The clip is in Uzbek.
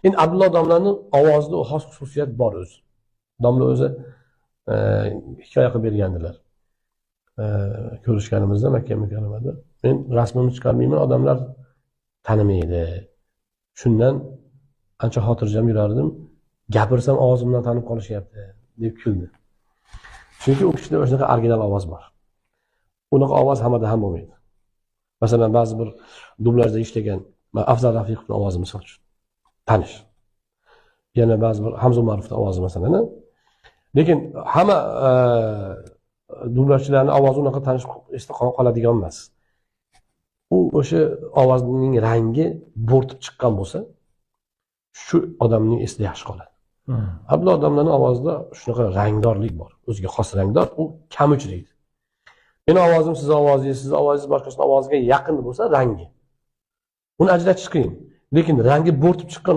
Endi Abdulloh domlani ovozida xos xususiyat bor o'zi. Domla o'zi hikoya qilib bergandilar. Ko'rishganimizda Makka Mukarramada men rasmimni chiqarmayman, odamlar tanimaydi. Shundan ancha xotirjam yurardim. Gapirsam ovozimdan tanib qolishyapti deb kuldi. Chunki u kishida o'shanaqa original ovoz bor. Unaqa ovoz hammada ham bo'lmaydi. Masalan, ba'zi bir dublyajda ishlagan Afzal Rafiqovning ovozi misol uchun tanish. Yana ba'zi bir Hamza Umarovning ovozi masalan. Lekin hamma dublyajchilarning ovozi unaqa tanish esda qoladigan emas. U o'sha ovozning rangi bo'rtib chiqqan bo'lsa, shu odamning esida yaxshi qoladi. Abdulloh domlaning ovozida shunaqa rangdorlik bor. O'ziga xos rangdor, u kam uchraydi. Meni ovozim siz ovozingiz, siz ovozingiz boshqasining ovoziga yaqin bo'lsa rangi. Uni ajratish qiyin. Lekin rangi bo'rtib chiqqan